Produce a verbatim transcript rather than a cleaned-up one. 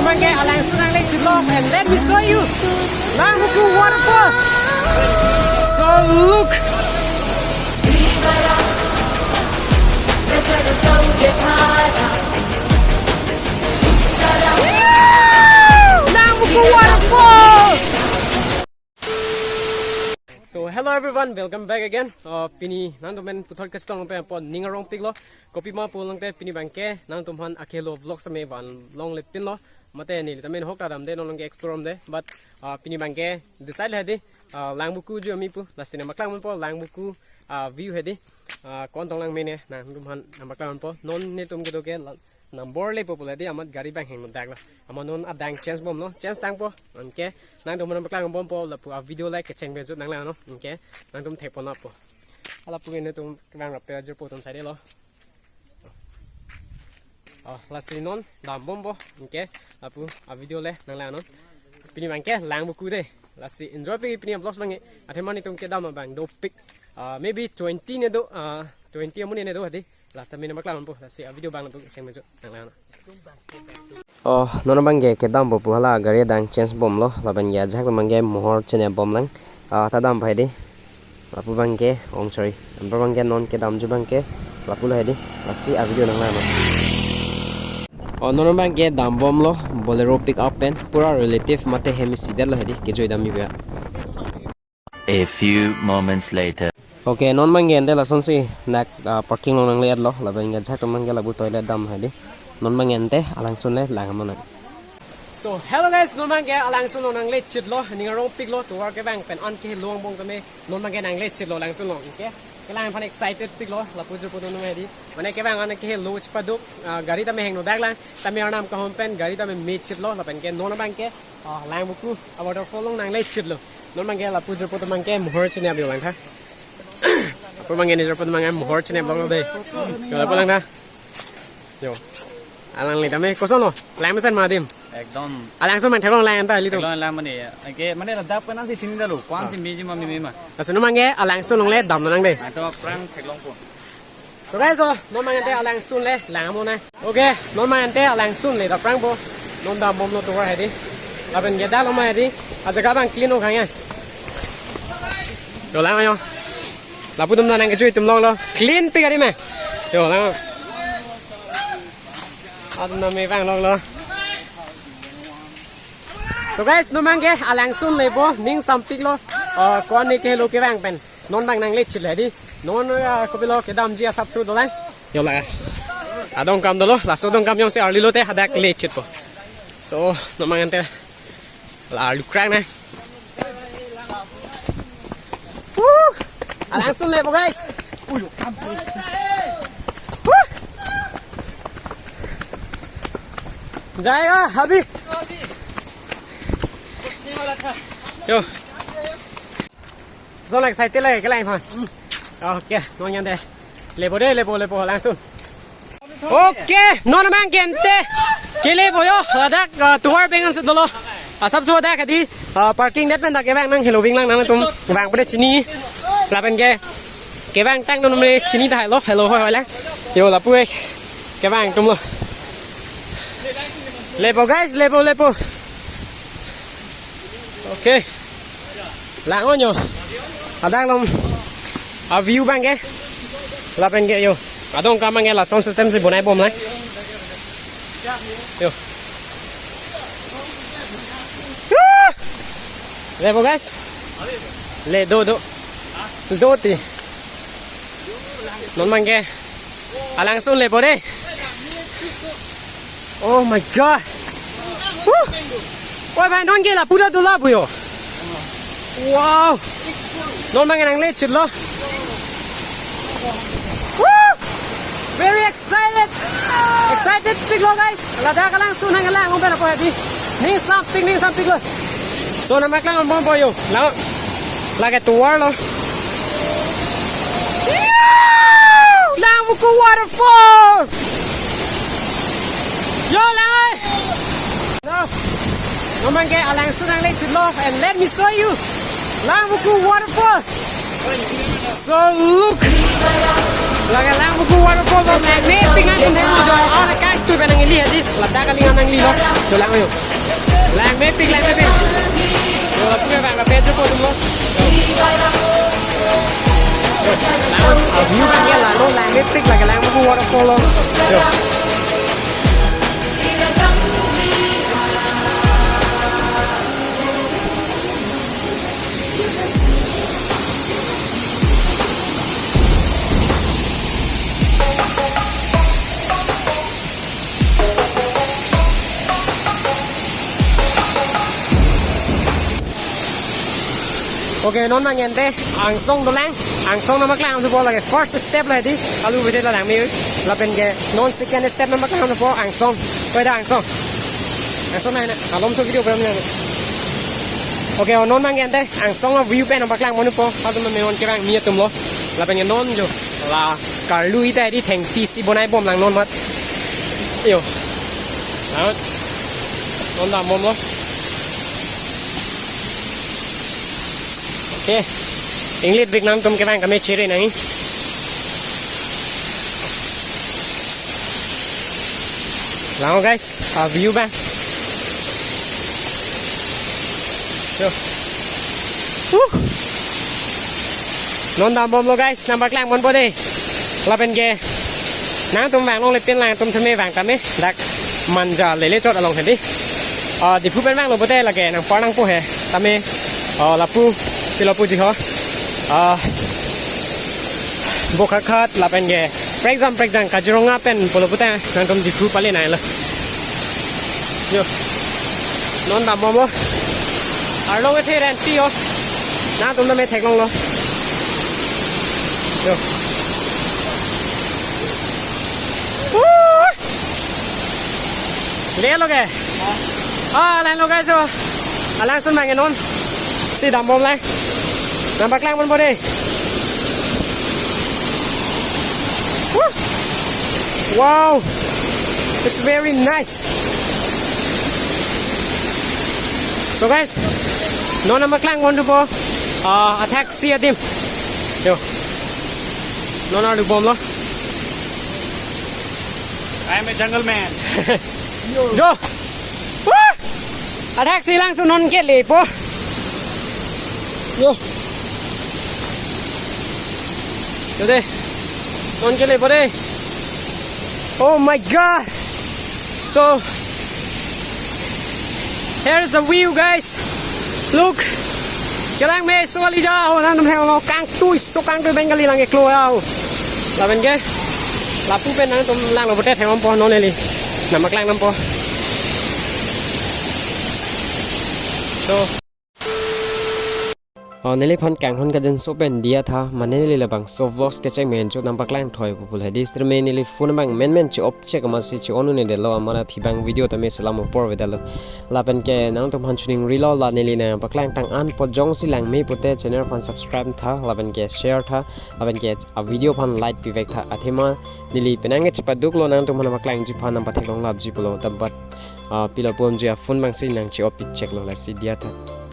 Oke, alangsun nangle chitlo, and let me show you Langvoku waterfall. So look. Langvoku waterfall. So hello everyone, welcome back again. Uh, pini nangtum pen puthot kachetong pen po ning arongpiklo. Kopima pulote pini abangke nangtum aphan akehelo vlog same van longle pinlo. Mate neli tame hok ta damde, non longke explore damde. But uh, pini abangke decide hedi, uh, Langvoku ju ami pu. Lasi nangpaklang ponpo Langvoku uh, view hedi. Uh, ko-an tong lang mene nangtum aphan nangpaklang ponpo. Non netum kedo ke la- number lepo pu hedi, amat gari abang hengno daklo. Amat non adang change bomlo, change tangpo. Anke nangtum aphan nangpaklang bompo, lapu a video le kecheng pen jut nanglang non. Anke nangtum thekpon appo. Lapu ke netum kevang rape ajirpo atum saidelo. Oh, lasi non dam bompo. Anke lapu a video le nanglang non. Pini abangke Langvoku de. Lasi enjoy pi pini vlogs abangke. Athema netum kedam abang dopik. Uh, maybe twenty ne do, uh, twenty amonit ne do hedi. Last time nangpaklang ponpo, lasi a video abang lapu kecheng pen jut nanglang non. Oh, non abangke kedampo pu hala gari adang change bomlo, lapen ke ajahak abangke mohor chene bomlang. Ah, ta dampo hedi. Lapu abangke, oh sorry, anpar abangke non kedam ju abangke, lapulo hedi. Lasi a video nanglang non. Oh, non abangke dam bomlo, Bolero pick up pen, pura relative mate hem isi detlo hedi, kejui dam biba. A few moments later. Okay, non abangke ante lasonsi dak, ah, parking along nangle-etlo, lapen ke ajahak abangke lapu toilet dam hedi. Non abangke ante alangsun le lang mo nang. So hello guys, non abangke alangsun along nangle chitlo, ning arongpiklo, tovar kevang pen an kehelo angbong tame, non abangke nangle chitlo langsun along, okay? Kelang aphan excited piklo, lapu jirpo atum hedi. Mane kevang an kehelo chepaduk, ah, gari tame hengno daklang, tame arnam kahom pen gari tame me chitlo, lapen ke non abangke ah, Langvoku a waterfall along nangle chitlo. Non abangke lapu jirpo atum abangke mohor chene abang lang tha. Lapu abangke ne jirpo atum abangke mohor chene abang lo de. Yo, lapu lang tha. Yo. Alangli tame koson lo? Lang mesen ma adim. Ekdom. Alangsun abang theklong lang anta heli atum. Theklong lang mane. Anke mane ladak pen ansi chinidetlo. Ko-an si meji ma meme ma. Lasi non abangke alangsun along le damnang de. Ato aphrang theklongpo. So guys, oh, non abang ante alangsun le lang mo nang. Okay, non abang ante alangsun le daprangpo. Non dam bomlo tovar hedi. Lapen ke dalo ma hedi. Ajahak abang clean o khang ya. Yo lang yo. Lapu atum nangkejui atum longlo. Clean pik adi me. Yo lang. Atum name vang longlo. So guys, non abangke alangsun lepo, ning sampiklo. Ah, ko-an ne kehelo kevang pen. Non abang nangle chitlo hedi. Non, ah, kopilo kedamji asapso dolang. Yo la. Adongkam dolo, laso adongkam jongsi arlilote hadak le chitpo. So, non abang ante la arlu krang nang. Woo! Alangsun lepo guys. Woo! Jayega abhi. Yo. Zona excited lagi kelang aphan. Okay, non ante. Lepo de, lepo, lepo, alangsun. Okay, non abangke ante. Kelepo yo, ladak, ah, tovar pen ansi dolo. Asapso dak hedi, ah, parking det pen dak kevang nanghelo ving lang nangtum. Vang pu de chini. Lapen ke. Kevang tang non me chini tahai lo, helo hoi hoi lang. Yo lapu ek. Kevang atum lo. Lepo guys, lepo, lepo. Okay. Langon yo. Adang lom. A view abangke. Lapen ke yo. Adongkam abangke la sound system si bonai bom nang. Yo. Woo! Lepo guys. Le do do. Do ti. Non abangke. Alangsun lepo de. Oh my God. Woo! Oi bhai, non ke lapu ta dola pu yo. Wow. Non abang nangle chitlo. Woo! Very excited. Excited piklo guys. Ladak alangsun nanglang umben apo hedi. Ning sampik, ning sampiklo. So nangpaklang bompo yo. Lang. Lake tovar lo. Yo! Langvoku waterfall. Yo lang oi. No. Non abangke alangsun nangle chitlo and let me show you Langvoku waterfall. So look. Lake Langvoku waterfall, langmepik nangtum thek jo. Ora kangtui pen nangli hedi. Ladak kali nang nanglilo. Jo lang yo. Langmepik, langmepik. Jo lapu ke bang, lapu jo po tum lo. Lang, view bang ya lang, langmepik lake Langvoku waterfall lo. Jo. Okay, non nang ente angsong dolang, angsong nangpaklang thupo, lake first step lo hedi, alu bete la langme, lapen ke non second step nangpaklang thupo angsong, pada angsong, angsong na na, alom so video pura nang. Okay, non nang ente angsong a view pen nangpaklang thupo, satu me non kerang mi atum lo, lapen ke non jo la karlu ita di thengpi si bonai bom lang non mat, yo, non dam bom lo. Okay. Inglit bik nangtum kevang kame chere nangji. Lang guys, a view bang. Yo. Huh. Non dam bom lo guys, nangpaklang ponpo de. Lapen ke nangtum vang longle pen lang atum seme vang kame dak Manja lele chot along hedi. Ah, Diphu pen vanglo pote lake nangpar nangpo he. Tame, ah, lapu, si lapu ji ho. Ah, Bokajan lapen ke prekjam prekjam Kaziranga pen pulo pote nangtum Diphu pale nai lo. Yo. Non dam bom lo. Arlo ke the ren pi yo. Nangtum name theklong lo. Yo. Woo! Lelo ke? Ah, lang lo guys, so. Alangsun bang non. Si dam bom lang. Nangpaklang ponpo de. Woo! Wow! It's very nice. So guys, non nangpaklang pon thupo. Ah, athak si adim. Yo. Non arlu bom lo. I am a jungle man. Jo. Woo! Athak si langsun non kelepo. Yo. Yo de. Non kelepo de. Oh my God. So, here's the view, guys. Look. Kelang me so ali ja ho nangtum helo, kangtui, so kangtui Bengali lang eklo ya ho. Lapen ke lapu pen nangtum langlo pote thek ponpo non neli. Nangpaklang ponpo. So, oh, neliphan kanghon kajinso pen diya tha, mane neli labangso vlogs kecheng menchot nangpaklang thoi pupul hedi sirme neli phone abang menmen che-op chek amatsi che-on un-edetlo, amat aphi abang video tame selam apor avedetlo. Lapen ke nangtumphan chuning rilo, la neli nangpaklang tang an po, jongsi langme pote channel aphan subscribe tha, lapen ke share tha, lapen ke a video aphan like pivek tha. Athema neli penang ke chepaduklo, nangtumphan paklangji aphan nangpatheklonglapji pulo, tampat, ah, pilo ponji a phone abangsi nang che-op pi cheklo, lasi diya tha.